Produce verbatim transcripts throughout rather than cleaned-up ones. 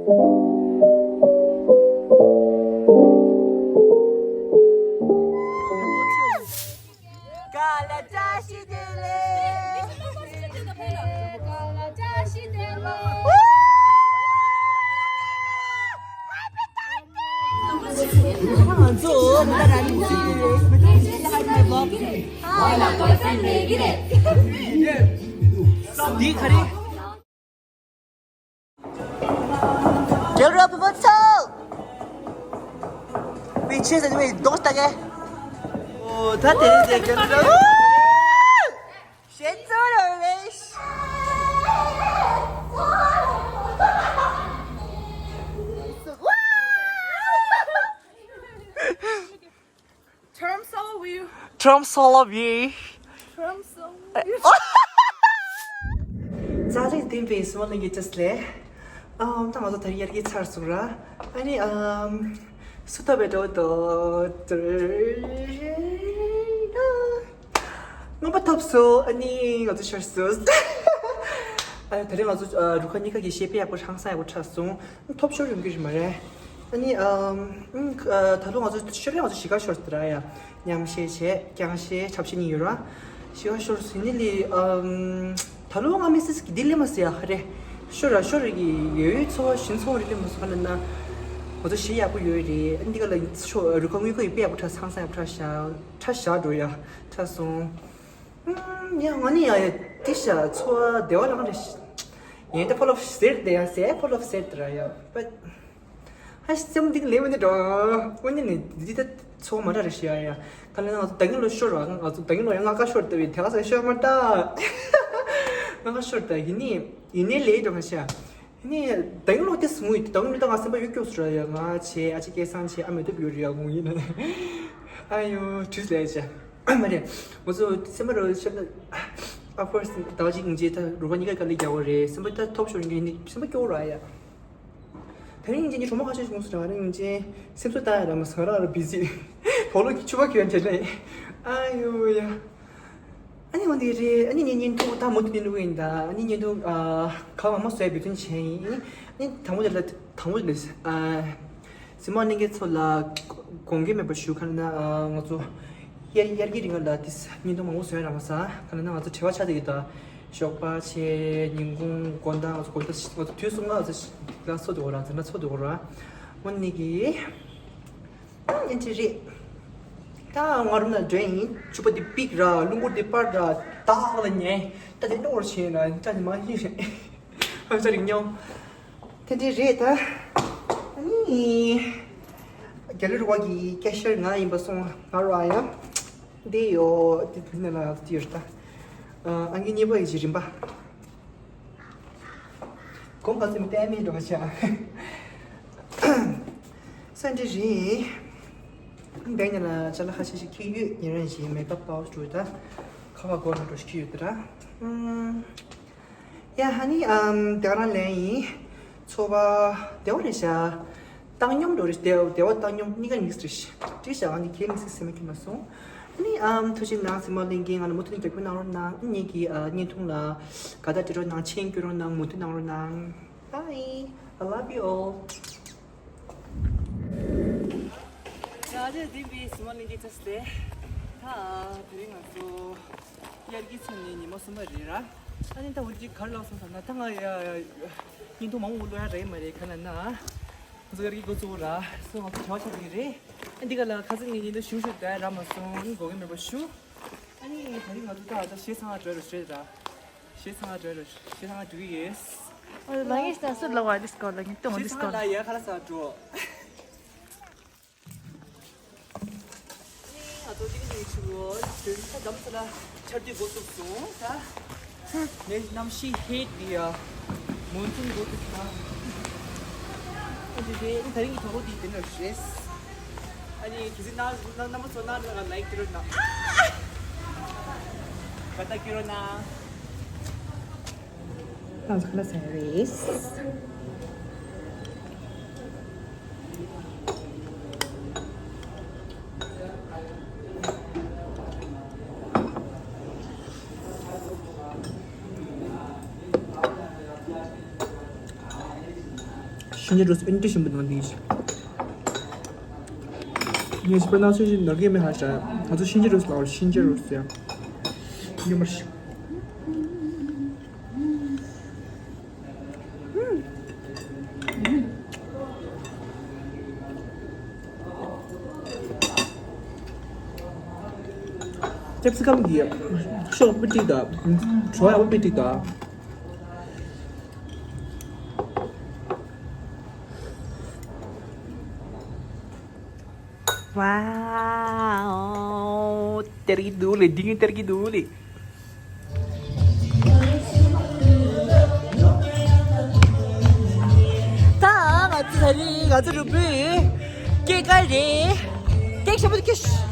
འདི་ག་རེ། རྒྱལ་རབས་བུ་མོ་ཚོ། བའི་ཆེ་ཟེར་བའི་རྡོག་ལྟ་གེ། ཨོ་ད་དེ་རིང་དེ་རྒྱལ་རབས། ཞེ་ཚོ་ར་རེ། Trump solo view. Trump solo view. Trump solo view. རྩ་རིག་ལྡན་པའི་སི་མོ་ལིང་གི་ཅེས་ལེ། ཨམ་ད་ང་ཚོ་ད་རིང་ཡར་རྒྱས་ཚར་སོང་ར། ཨ་ནི་ཨམ་སུ་ཐོབ་པའི་འགྲོ་དོ། རྔོན་པ་ཐོབ་སོང་། ཨ་ནི་ང་ཚོ་ཤོར་སོང་། ཨ་ད་རིང་ང་ཚོ་ཨ་རུ་ཁ་གཉིས་ཀ་གི་ཤེས་པ་ཡག་པོ་ཧྲང་སང་ཡག་པོ་ཆགས་སོང་། ཐོབ་ཤོར་ཡོང་གི་རེད་མ་རེད། ཨ་ནི་ཨམ་ཨ་ད་ལོ་ང་ཚོ་ཤོར་རེད། ང་ཚོ་གཞིས་ཀ་ཤོར་ཟེར་ར་ཡ། མཉམ་བཤད་བྱས་རྐྱང་བཤད་ཁྲབ་བཤད་གཉིས་ཡོད་ར། གཞིས་ཀ་ཤོར་ཟིན་ནི་ལི་ཨམ་ད་ལོ་ང་མི་སི་སི་གི་འདི་ལས་མ་སི་ཡ་ཧ་རེ། ཤོར་ར་ཤོར་རེ་གི་ཡོད་ཡོད་ཚོ་བ་ཞིན་ཚོ་བ་རེ་ལས་མ་སོ་ག་ལ་ན། ང་ཚོ་གཞིས་ཡག་པོ་ཡོད་རེད། ཨ་ནི་འདི་ག་ལ་ཤོ་རུ་ཁ་དངུལ་ཁ་ཡི་དཔེ་ཡག་པོ་ཁྲ་ཚང་ས་ཡག་པོ་ཁྲ་ཤ་ཁྲ་ཤ་འགྲོ་ཡ་ཁྲ་སོང་། ཡ་ང་ནི་ཡ་ཡ་ཏི་ཤ་ཚོ་བ་བདེ་བ་རང་རེ་ཡན་ཏེ་ཕོ་ལོ་ཟེར་ཏེ་ཡ་ཟེར་ཕོ་ལོ་ཟེར་ཏེ་ར་ཡ་པ། ཧ་ཤི་ཙམ་འདི་ལེ་མ་ནི་འགྲོ། ཨོ་ནི་ནི་འདི་ད་ཚོ་མ་ར་རེ་ཤི་ཡ་ཡ། ག་ལ་ན་ང་ཚོ་ད་གིན་ལོ་ཤོར་བ། ང་ཚོ་ད་གིན་ལོ་ཡ་ང་ཀ་ཤོར་ཏེ་བི་དེ་ག་ས་ཤོར་མ་ད། ང་ཀ་ཤོར་ད་ཡིན་ནི་ཡིན་ནི་ལེ་འགྲོ་ང་ཤ། ཡིན་ནི་ད་གིན་ལོ་དེ་སུ་ངུ་ཡི་ད་གིན་ལོ་ད་ང་སེམས་པ་ཡོད་སྐྱོ་སུ་ར་ཡ། ང་ཆེ་ཨ་ཅེ་སྐལ་བཟང་ཆེ་ཨ་མེ་ཏོབ་ཡོད་རེ་ཡ་ངུ་ཡིན་ན། ཨ་ཡོ་དྲིས་ལེ་ཅེ། མ་རེད། ང་ཚོ་སེམས་པ་རོ་ཤ་ན། ཨ་ཕོར་སི་ད་གཅིག་ངེས་ཅེ་ད་རུ་བ་གཉིས་ཀ་ག་ལེ་རྒྱག་བ་རེད། སེམས་པ་ད་ཐོབ་ཤོར་ཡིན་ནི་སེམས་པ་སྐྱོ་ར་ཡ། ད་རིང་ངེད་ཀྱི་གྲོགས་མོ་ཁ་ཤས་ཤིག་ཡོང་སོང་ར། ད་རིང་ངེད་ཀྱི་སེམས་གསོ་ལྟ་ཡ་ར་མ་སོང་ར་ར་བི་ཟི། བོ་ལོ་གི་ཆུ་བ་གི་ཡོན་ཆེ་ནས། ཨ་ཡོ་ཡ། ཨ་ནི་འོ་འདི་རེད། ཨ་ནི་ངའི་བརྙན་ཐུང་ད་མུ་མཐུད་ནས་བླུག་ཡིན་ད། ཨ་ནི་བརྙན་ཐུང་ཨ་གང་མང་མང་བཟོས་བོད་དོན་བྱས་ཡིན། ཨ་ནི་དང་པོ་དེ་ལ་དང་པོ་དེ་ལ་ཨ་སི་མོ་ནི་གེ་ཚོ་ལ་དགོངས་འགལ་མེད་པ་ཞུ་ག་ན་ཨ་ང་ཚོ་དབྱར་དབྱར་གྱི་རིང་ལ་དེ་བརྙན་ཐུང་མང་པོ་བཟོས་ར་མ་ས་ག་ན་ང་ཚོ་བྲེལ་བ་ཆགས་བསྡད་ཀྱི་ད། ཞོགས་པ་བྱས་ཉིན་གུང་དགོང་དག་ང་ཚོ་དགོང་དག་ང་ཚོ་དུས་གསུམ་ང་ཚོ་ལ་འཚོ་འདུག་ར། འཛིན་གྲྭ་འཚོ་འདུག་ར། མོ་ནི་གི་ཨེ་འདྲ་རེད། ད་ང་རུ་ན་འདྲེན་ཡིན། ཕྱུ་པ་འདི་པིག་ར་རླུང་བུ་འདི་པར་ར་བདག་ལ་ཉན། ད་དེ་ནོར་བྱས་ན་ད་ནི་མ་ཡིན་རེད། ཧམ་ས་རིག་མྱོང་། དེ་འདྲ་རེད་ད། ཨ་ནི་རྒྱ་ལོ་རུ་བ་གི་སྐད་ཤར་ང་ཡིན་པ་སོང་ང་ར་ཡ། འདི་ཡོད་འདི་ནི་ལ་འདི་ཡོད་ད། ཨང་ཀི་གཉིས་པ་ཡི་གི་རིམ་པ། གོང་ག་ཚོད་བལྟས་མེད་འགྲོ་བ་བྱ། སེན་ཏི་རེད། འདས་ཉིན་ལ་ཅ་ལག་ཁ་ཤས་ཤིག་ཁྱེར་ཡོད། ཉིན་རེ་བཞིན་མེ་ཀབ་པའོ་སི་འགྲོ་ད། ཁ་བ་སྒོར་མོ་འགྲོ་ཞིག་ཁྱེར་ཡོད་ད་ར། ཡ་ཧ་ནི་ཨམ་དེ་ག་རང་ལན་ཡིན། ཚོ་བ་བདེ་བ་རེད་ཤག་བཏང་སྙོམས་འགྲོ་རེད། བདེ་བ་བཏང་སྙོམས་གཉིས་ཀ་མིག་སི་རེད་ཤག་བྲིས་ཤག་ཨང་ཀི་ཁྱེད་མིག་སི་སེམས་ཁྱེད་མ་སོང་། ཨ་ནི་ཨམ་ཐུགས་རྗེ་གནང་། སི་མོ་ལིང་གིས་ང་ལ་མུ་མཐུད་ནས་རྒྱབ་སྐྱོར་གནང་རོགས་གནང་། ཨ་ནི་ངེད་ཀྱི་ཨ་བརྙན་ཐུང་ལ་དགའ་རྟགས་སྤྲད་རོགས་གནང་། མཆན་སྐྱོན་རོགས་གནང་། མུ་མཐུད་གནང་རོགས་གནང་། Bye. I love you all. ཡ་དེ་འདི་བི་སི་མ་ལིང་གི་ཅེས་ལེ། ད་དེ་རིང་ང་ཚོ་དབྱར་གྱི་ཚུན་ནི་ཉི་མ་གསུམ་པ་རེད་ར། ཨ་ནི་ད་འོ་འདི་གར་ལོག་སོང་ཟེར་ན་ད་ང་ཡ་ཡ་བརྙན་ཐུང་མང་པོ་བླུག་ཡ་རེད་མ་རེད་ག་ལ་ན། ང་ཚོ་དབྱར་གྱི་འགོ་བཙུགས་ར་སོ་ང་ཚོ་བྲེལ་བ་ཆགས་ཀྱི་རེད། ཨ་འདི་ག་ལ་ཁ་སང་ངས་བརྙན་ཐུང་ཞུ་ཞུ་བསྡད་ར་མ་སོང་། ཨ་ནི་དགོས་ཀྱི་མེད་པ་ཞུ། ཨ་ནི་ད་རིང་ང་ཚོ་ད་ད་ཞེ་ཚང་བ་འགྲོ་རོགས་ཞེས་ར། ཞེ་ཚང་བ་འགྲོ་རོགས་ཞེ་ཚང་བ་འགྲོ་གི་ཡོད། ཨ་ལ་ངས་ད་སུ་ལ་བ་ལིས་ཀོ་ལ་ངས་ཏོང་ཞེ་ལིས་ཚང་ཀོ་བ་ལ་ཡ་ཁ་ལ་ས་འགྲོ། ཨ་ནི་ང་ཚོ་ཏིག་ཏིག་ཞུ་བོ་དོན་ད་འདམ་ཚ་ལ་ཆར་དུས་འགོ་བཙུགས་སོང་ད། ངས་གནམ་གཤིས་ཧེད་འདི་ཡ། མོན་སྲུང་འགོ་ཐུག་ད། ཨ་ཅེ་ཅེ་ཨ་ནི་ད་རིང་གི་ཐོག་ཁོ་འདི་དེ་འདྲ་རེད། ཨ་ནི་གལ་སྲིད་ན་ན་ན་མ་ཚོ་ན་ན་ལ་ལའིག་སྐྱོར་རོགས་གནང་། ཀ་ཏ་སྐྱོར་རོགས་གནང་། ང་ཚོ་ཁ་ལག་ཟ་ཡ་རེད། གཤིན་རྗེ་རོ་སི་ཨེན་ཏི་ཤམ་པོ་དང་དེ་ངས་ཤི་པར་ནང་ཚོས་ཤིག་ནོར་གི་མེད་ཧ་ཤ། ང་ཚོ་གཤིན་རྗེ་རོ་སི་ལ་བར་གཤིན་རྗེ་རོ་སི་ཡ། ཉོ་མར་ཤི། ཀེབ་སི་ཀམ་གྱི་ཤོག་པི་ཏི་ད། བྲོ་ཡ་པི་ཏི་ད། ཝའོ། སྟེར་གི་འདུག་ལེ། འདི་གིན་སྟེར་གི་འདུག་ལེ། ད་ང་ཚོ་ད་རེས་ང་ཚོ་རུ་སྤུན་སྐད་ག་རེད། སྐད་ཤོད་པོ་སྐད་ཤོད།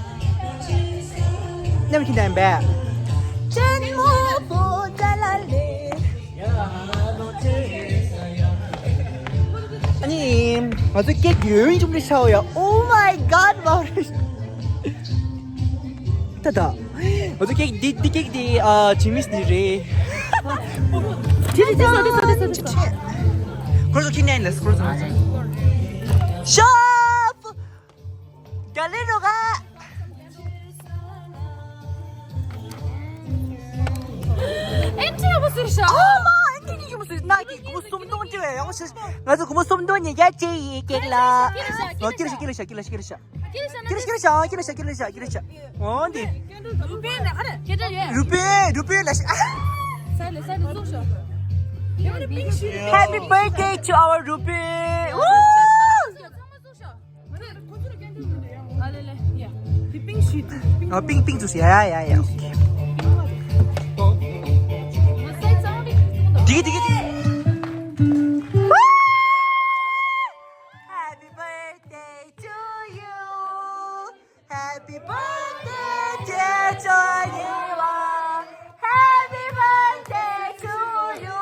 ནམ་ཁྱི་ནམ་པས། ཅན་མོ་པོ་ད་ལ་ལེ། ཨ་ནི། ང་ཚོ་ཀེག་ཡོད་ཡོད་ཅུང་ལས་ཤའོ་ཡ། Oh my god, wow. ད་ད། ང་ཚོ་ཀེག་འདི་འདི་ཀེག་འདི་ཨ་ཇི་མིས་འདི་རེད། ཁོ་ཚོ་ཁྱི་ནན་ལས་ཁོ་ཚོ། ཤོབ། ག་ལེ་རོ་ག་ཨེ་ཏྲི་ཡག་པོ་ཟེར་ཤག་ཨོ་མ། ཨེ་ཏྲི་ཡག་པོ་ཟེར། ན་གི་སྒོར་མོ་སུམ་སྟོང་སྤྲད་པའི་ཡག་པོ་ཟེར། ང་ཚོ་སྒོར་མོ་སུམ་སྟོང་ཉིས་བརྒྱ་སྤྲད་ཡིན་ཀྱག་ལ། ཨོ་ཀྱི་རེད་ཤག་ཀྱི་རེད་ཤག་ཀྱི་རེད་ཤག་ཀྱི་རེད་ཤག་ཀྱི་རེད་ཤག་ཀྱི་རེད་ཤག་ཀྱི་རེད་ཤག་ཀྱི་རེད་ཤག་ཀྱི་རེད་ཤག་ཨོ་འདི། རུ་པེ་ལ་ཤ། Happy birthday to our Ruby. Woo! ཨ། པིང་པིང་ཚུགས་ཡ་ཡ་ཡ་ཡ། དེ་གི་དེ་གི་དེ་གི། Happy birthday to you. Happy birthday, dear Johnny. Happy birthday to you.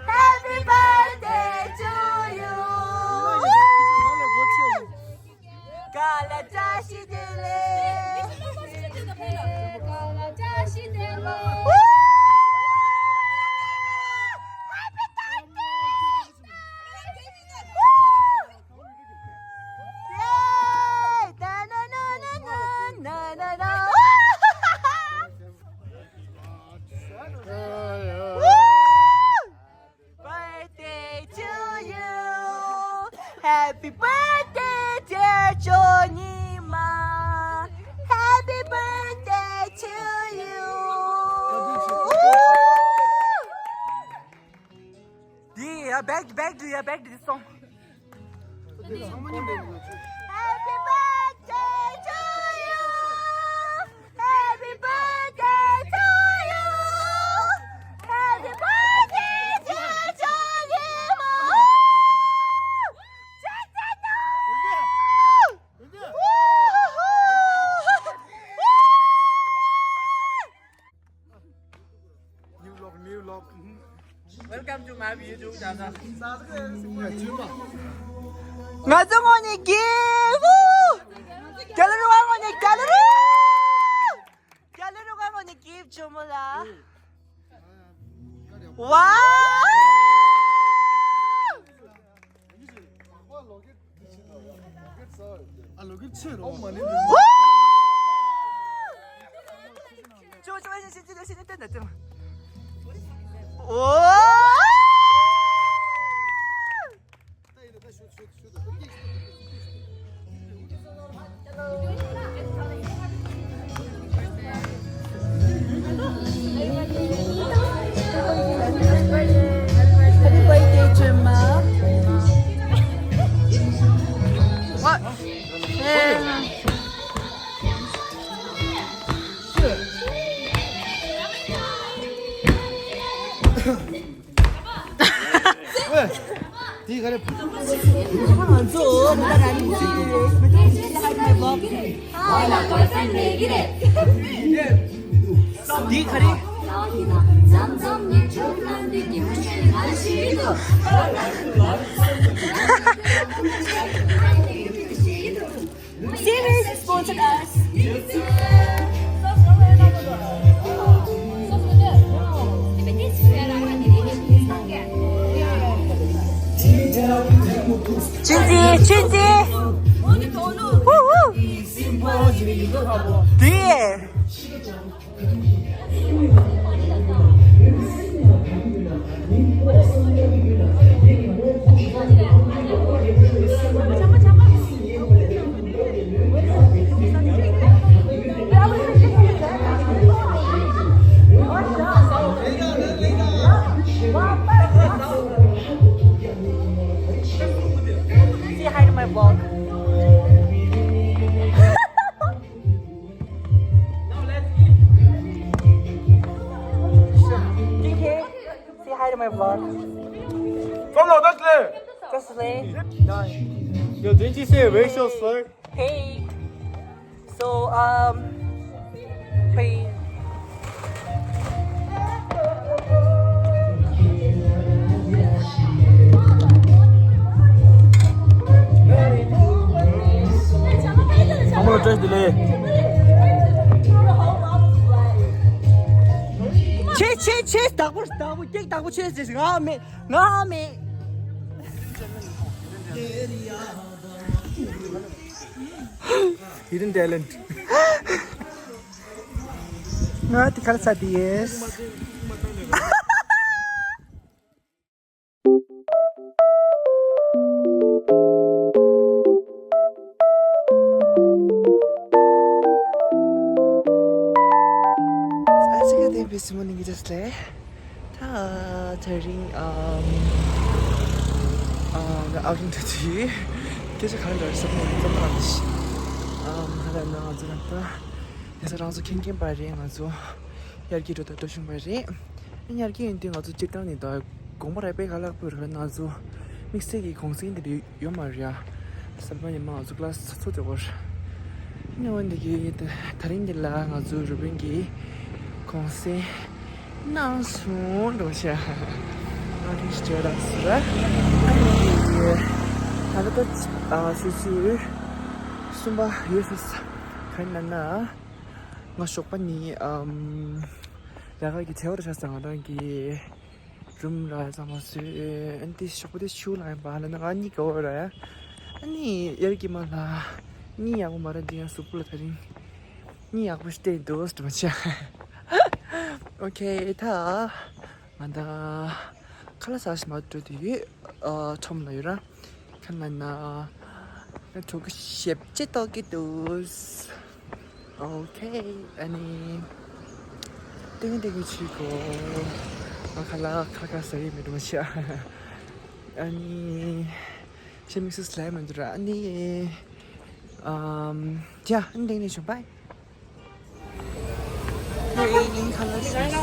Happy birthday to you. Kala tashi dele. Kala tashi dele. Birthday to you. Happy birthday, dear Johnny Ma. Happy birthday to you. Yeah, back, back to, yeah, back to the song. Happy birthday to you. Happy birthday to you. Happy birthday, dear Johnny Ma. New vlog, new vlog. Welcome to my YouTube channel. ང་ཚོ་ངོ་ནས་གིབ། ག་ལེ་རུ་བ་ངོ་ནས་ག་ལེ་རུ། ག་ལེ་རུ་བ་ངོ་ནས་གིབ་ཇོ་མོ་ལ། ཝའོ། ཨ་ལོ་གི་ཚེ་རོ། ཅོ་ཅོ་ཨེ་ཤེ་ཤེ་ཤེ་ཏན་ཏན་ཏན། ཨོ། Happy birthday, Gemma. What? དེ་ག་རེ། ང་ཚོ་ད་ལྟ་རང་ཉིད་ཀྱི་ཧ་ཧ་ཧ་ཧ། དེ་ག་རེ། Sirius sponsored us. ཅུན་ཙི། ཅུན་ཙི། ཧུ་ཧུ། དེ། Say hi to my vlog. D K, say hi to my vlog. Come on, that's it. That's it. Yo, didn't you say a racial slur? Hey. So, um, please. I'm gonna dress delay. ཆེ་ཆེ་ཆེ། བདག་པོ་བདག་པོ་སྐྱེ། བདག་པོ་ཆེ་ཆེ། ང་མེད། ང་མེད། Hidden talent. ང་དེ་གར་ཚ་དེ་ཡེས། ཨ་ཅག་དེ་བེ་སི་མོ་ནི་གི་ཇེས་ལེ། ད་དེ་རིང་ཨམ་ཨ་ང་ཨའུ་ཊིང་འགྲོ་དུས་སྐད་ཆ་གང་འདྲ་བསམ་བློ་བསམ་བློ་རང་ཞིག་ཨམ་ཧ་ལ་ན་ང་ཚོ་རང་ད་ཡ་ས་རང་ཚོ་མཁྱེན་མཁྱེན་པ་རེད། ང་ཚོ་ཡར་རྒྱས་འགྲོ་དང་འགྲོ་བཞིན་པ་རེད། ཡར་རྒྱས་ཡིན་དུས་ང་ཚོ་སྤྱིར་བཏང་ནས་ད་དགོངས་པ་རག་པའི་ཁ་ལག་པོ་རེད། ང་ཚོ་དམིགས་བསལ་གྱི་གུང་སེང་འདི་འདྲ་ཡོད་མ་རེད་ཡ། གཟའ་པ་ཉི་མ་ང་ཚོ་ཀླ་སི་ཚོགས་བཅར་བར། ཉེ་བ་འདི་གི་ད་རིང་འདི་ལ་ང་ཚོ་རུ་བན་གྱི་གུང་སེང་གནང་སོང་འགྲོ་ཤག་ང་དེ་ཞིག་བརྗོད་རག་སོང་ར། ཨ་ནི་ད་ལྟ་ད་ཨ་སོ་སོའི་གསུམ་པ་ཡོད་ས་ས་ག་ན་ན་ང་ཞོགས་པ་ནི་ཨམ་ལས་ཀ་གི་བྱེད་པར་ཆགས་སོང་། ང་རང་གི་རུམ་ལ་ཚང་མ་བཟོས། ཨ་ནི་ཞོགས་པ་དེ་ཤུ་ལ་ཡང་བ་ལ་ན་ང་གཉིད་ཁུག་ར། ཨ་ནི་ཡར་གྱི་མ་ལ་གཉིད་ཡག་པོ་མ་རག་འདི་ཡང་གཟུགས་པོ་ལ་དེ་རིང་གཉིད་ཡག་པོ་ཞིག་བལྟས་འདུག་ཟེར་མ་བྱ། ཨོ་ཁེ། ད་ང་ད་ཁ་ལག་ཟ་ཞིག་མ་འགྲོ་དུས་ཡོད། ཨ་ཁྲོམ་ལ་ཡོད་ར། ཁ་ལག་ན་ང་གྲོགས་ཀྱི་ཞེབ་ཅེ་ཏོག་གི་འདུག་ཨོ་ཁེ། ཨ་ནི་ཏིང་ཏིང་གི་ཆུ་གོ། ང་ཁ་ལག་ཁ་ཁ་ཟ་ཡི་མི་འདུག་མ་ཤ། ཨ་ནི་ཤ་མིག་སི་སི་ལ་མི་འདུག་ར། ཨ་ནི་ཨམ་ཡ་ཨ་ནི་ཏིང་ཏིང་བྱུང་བའི། ཁ་ལག་ཟ་ས།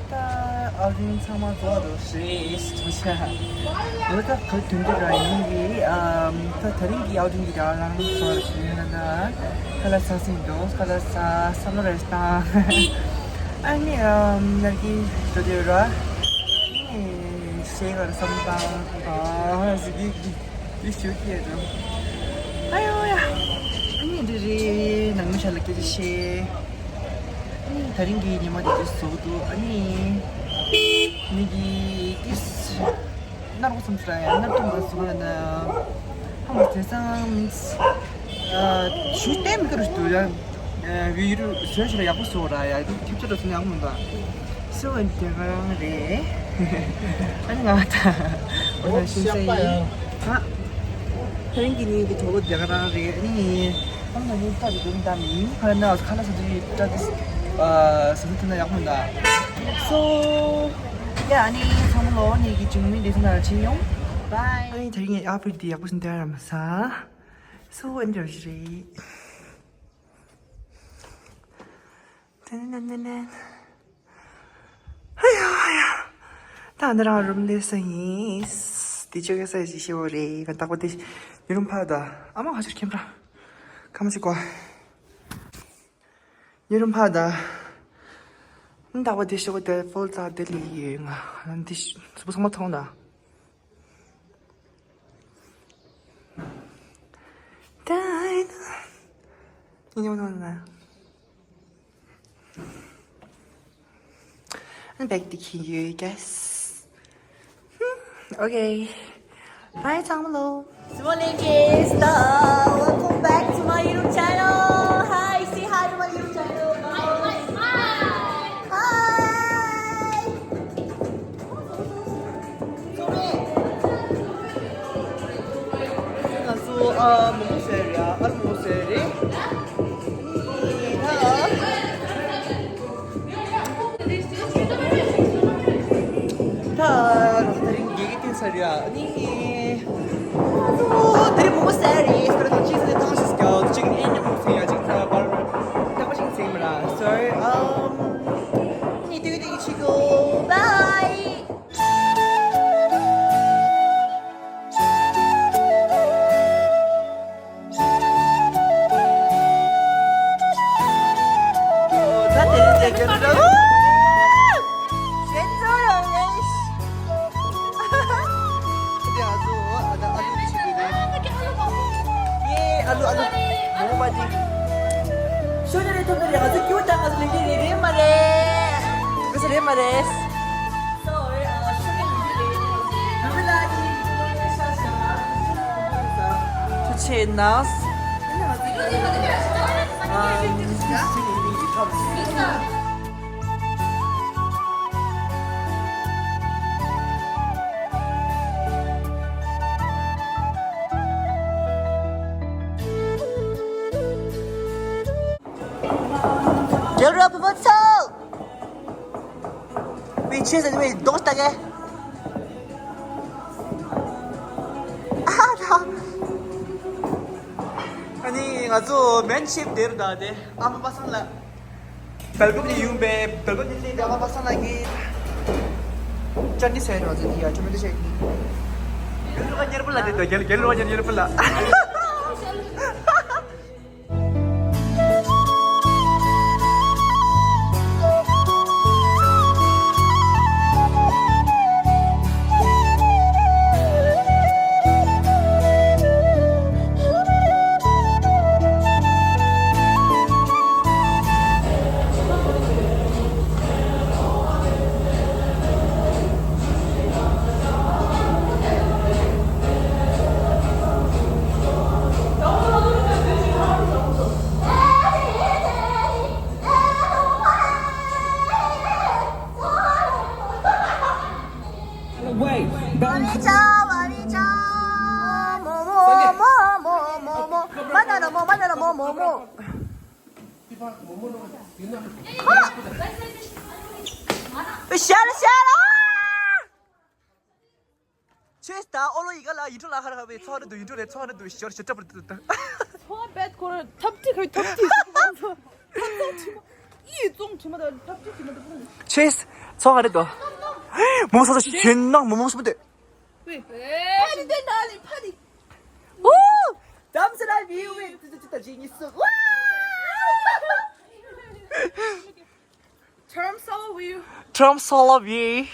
ད་ཨ་རིང་ཚང་མ་རྫོགས་འགྲོ་ཤེས་ཐུ་ཤ། འོ་ད་ག་དུས་འདི་ར་ཡིན་གི་ཨམ་ད་དེ་རིང་གི་ཨའུ་ཊིང་གི་ར་ལང་ཚོར་ཞུ་ཡོད་ན་ན་ཁ་ལག་ཚ་སིང་འགྲོ། ཁ་ལག་ཚ་བསམ་བློ་རེ་བཏང་། ཨ་ནི་ཨམ་ཡར་གི་འགྲོ་དུས་ར་ཨ་ནི་ཤེས་ག་ར་བསམ་བཏང་ཨ་ཧ་ཟི་གི་གི་དུས་ཞུ་གི་ཡ་འགྲོ། ཨ་ཡོ་ཡ། ཨ་ནི་འདི་རེད། ནང་མི་ཤ་ལ་སྐད་ཆ་བཤད། ཨ་ནི་དེ་རིང་གི་ཉི་མ་དེ་དུས་བཟོ་འདུག་ཨ་ནི་ནི་གི་ཏིས་ནར་གོ་སམ་སུ་ར་ཡ་ནར་ཏུམ་ག་སུ་ག་ན་ཧ་མ་ཚེ་སང་མིན་ཨ་ཞུ་ཏེ་མི་ཀ་རུ་ཏུ་ཡ་བི་རུ་ཞུ་ཞུ་ར་ཡག་པོ་སོ་ར་ཡ་ཁྱབ་ཆ་ར་སུ་ཡག་མོ་འདུག་སུ་ཨན་དེ་ག་རང་རེད། ཨ་ནི་ང་ད་འོ་ན་ཤིན་ས་ཡིན་ཨ། ཕན་གྱི་ནི་གི་གྲོགས་པོ་དེ་ག་རང་རེད། ཨ་ནི་ཨང་ད་ནི་ད་གི་དུམ་ད་མིན་ཁ་ན་ཁ་ན་ས་དུ་ཡི་ད་དི་ཨ་ས་དུ་ཐུ་ན་ཡག་མོ་འདུག་སོ་ཡ། ཨ་ནི་ཚང་མ་ལོ་ནི་གི་ཅུང་མི་དེ་ཚོ་ན་ཕྱིན་ཡོང་། Bye. ཨ་ནི་དེ་རིང་ངའི་ཨའུ་ཕིཊ་འདི་ཡག་པོ་ཞིག་འདུག་ར་མ་ས། སོ་ཨ་འདྲ་ཞིག་རེད། ཏན་ཏན་ཏན་ཏན། ཧ་ཡ་ཧ་ཡ། ད་འདི་རང་རུམ་ལས་ས་ཡིན། དེ་ཆོ་ག་ས་ཞིག་ཤེས་བོ་རེད། ང་རྟག་པ་དེ་ཉི་རུམ་ཕ་ད་ཨ་མ་ཧ་ཤར་ཁྱེམ་ར། ཁ་མ་ཅིག་གོ། ཉི་རུམ་ཕ་ད། ཨ་རྟག་པ་དེ་ཤོག་དེ་ཕོལ་ཙ་དེ་ལི་ཡོད་ང་། ཨ་འདི་སུ་བ་ཚང་མ་མཐོང་ད། ད་ཨ་ནི་ཉི་མ་མཐོང་ད། ཨ་ནི་བེག་དེ་ཁྱེར་ཡོད་གས། Okay. Hi ཚང་མ་ལོ། Simo Lingis, welcome back to my YouTube channel. Hi, say hi to my YouTube channel. Hi, hi, hi. Hi. ང་ཚོ་ཨ་མོག་མོག་ཟས་རེད། ཨ་རུ་མོག་མོག་ཟས་རེད། ད་ད་རིང་དགེ་རྒན་བསྟེན་ཚར་རེད། ཨ་ནི་ད་རིང་མོག་མོག་ཟས་རེད། ཁ་ལག་ཅིག་ནས་ཐང་ཞིག་སྐྱོ་ཅིག་ཨེ་ནི་མོག་ཟས་ཡ་ཅིག་ཚ་བར་ཐག་པ་ཞིག་ཟས་མི་ར། Sorry. ཨམ། ཨ་ནི་དེ་གི་དེ་གི་ཆིག་གོ། Bye. ཤོ་ནི་རེ་ཐོབ་ནི་རེ་ང་ཚོ་ཀྱུ་ཏང་ང་ཚོ་ལེགས་རེད་རེད་མ་རེད། ང་ཚོ་རེད་མ་རེད། ཐུགས་རྗེ་གནང་། རྒྱལ་རབས་བུ་ཚོ། བའི་ཆོས་ཟེར་བའི་རྡོག་ལྟ་གེ། ཨ་ད། ཨ་ནི་ང་ཚོ་མེན་ཤིབ་དེར་ད་དེ་ཨ་མ་པ་སངས་ལ། བལ་ཀོབ་ནས་ཡོང་པའི་བལ་ཀོབ་ནས་སླེབས་པའི་ཨ་མ་པ་སངས་ལ་གི། ཅན་ནི་སེ་རོ་ཟེར་ཡ་ཆོ་མེ་དེ་ཤེས་གི། རྒྱལ་ལོ་ཉེར་པོ་ལ་དེ་དོ་རྒྱལ་རྒྱལ་ལོ་ཉེར་པོ་ལ། ཤ་ལ་ཤ་ལ། ཆོས་ད་ཨོ་ལོ་ཡི་ག་ལ་ཡིན་འགྲོ་ལ་ཧ་ར་ཧ་བའི་ཚོགས་རེ་འདུག་ཡིན་འགྲོ་རེད། ཚོགས་རེ་འདུག་ཞོར་ཞོར་ཏྲ་པར་འདུག་ད། ཚོགས་བེད་ཁོར་ཐབས་ཅི་ཁ་ཐབས་ཅི་ཐབས་ཙོང་ཁྲི་མ་ཡི་ཙོང་ཁྲི་མ་ད་ཐབས་ཅི་ཁྲི་མ་ད། ཆོས་ཚོགས་རེ་འདུག་མོ་སོ་སོ་ཞེན་ནང་མོ་མོ་སོ་མ་འདུག་ཕ་ནི་དེ་ན་ལི་ཕ་ནི། ཨུ། དམ་སྲི་ལ་བི་བི་ཏི་ཏི་ཏི་ཏི་ཇི་ཉི་སུ། Term solo view. Term solo view.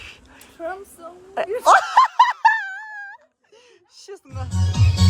Term solo view. ཤི་སོང་ང་།